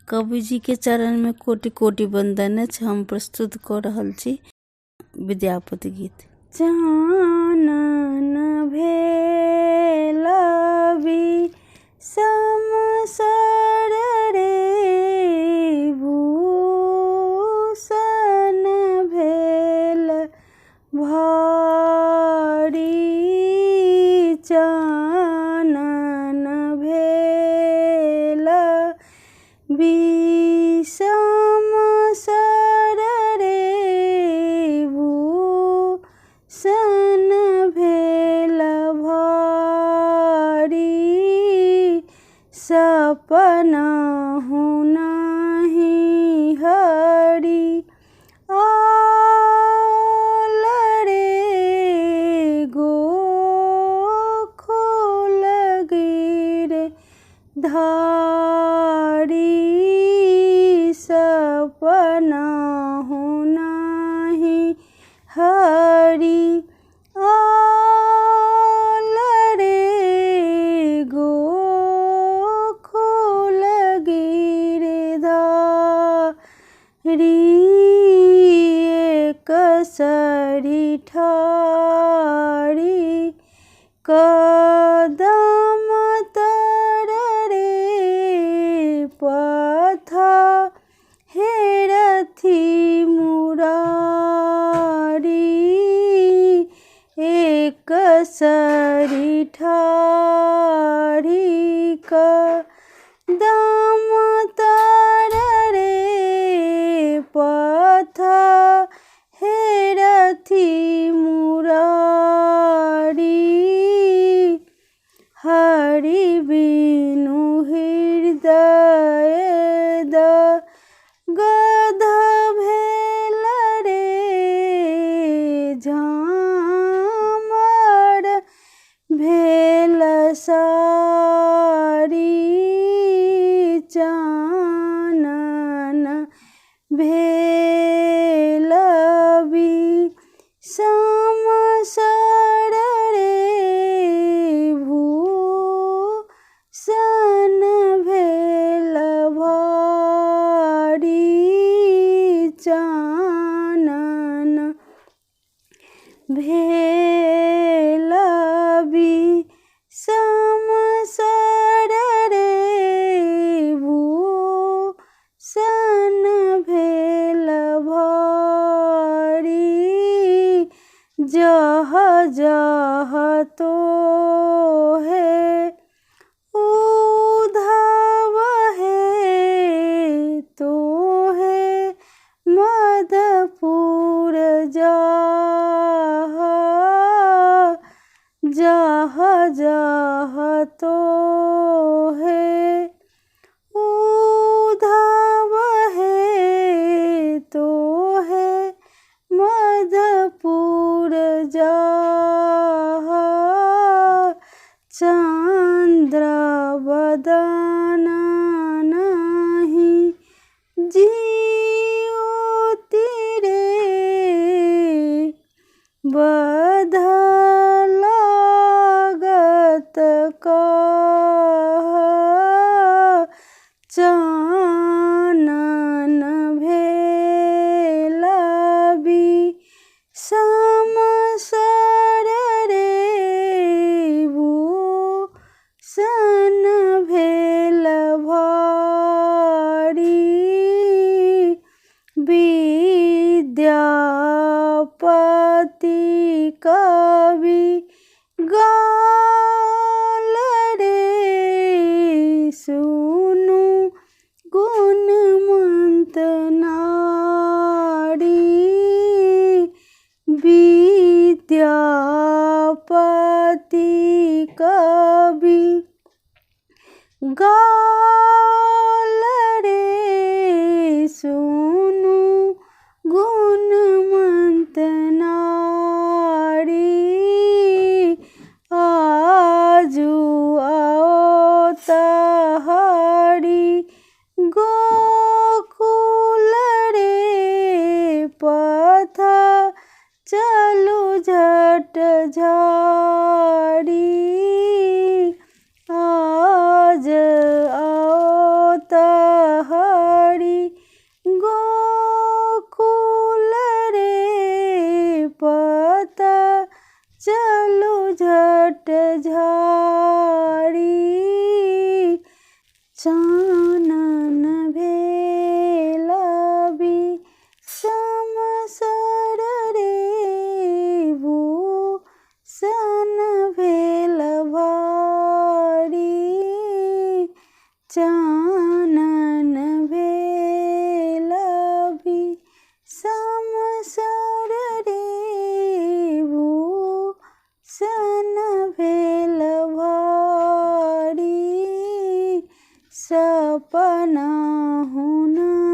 कविजीके चरणमे कोटि कोटि वन्दन अछि। हम प्रस्तुत कऽ रहल छी विद्यापति गीत। चानन भेल समसर रे भूषण भेल भारी, चानन भेल विषम सर रे भूषण भेल भारी, सपनहुँ नहि हरि आल रे गोखुल गिर धारी, सपनहुँ नहि हरि आल रे गोखुल गिरधारी, एकसरि ठारी कदम तर रे पथ हेरथि मुरारी, एकसरि ठारी कदम तर रे पथ हेरथि मुरारी, हरि बिनु हृदय गद भेल रे झामर भेल सारी, चानन भेल विषम सर रे भूषण भेल भारी, चानन भेल विषम सर रे भूषण भेल भारी, जह जह तो है उद्धव हे तो है मधपुर जाह, जह जह तो है उद्धव हे तो है मधपुर जाह, चन्द्र बदन नहि जिउति रे बध लागत कह, चानन भेल विषम सर रे भूषण भेल भारी, विद्यापति कवि गाल रे सुनु गुणवंत नारी, विद्यापति कवि गाल रे सुनु गुणवंत नारी, आजु आओ हरि गोकुल रे पथ चलु झट झारी, आज आओ चानन भेल विषम सर रे, भूषण भेल भारी। चानन भेल विषम सर रे, भूषण भेल भारी। सपना हुना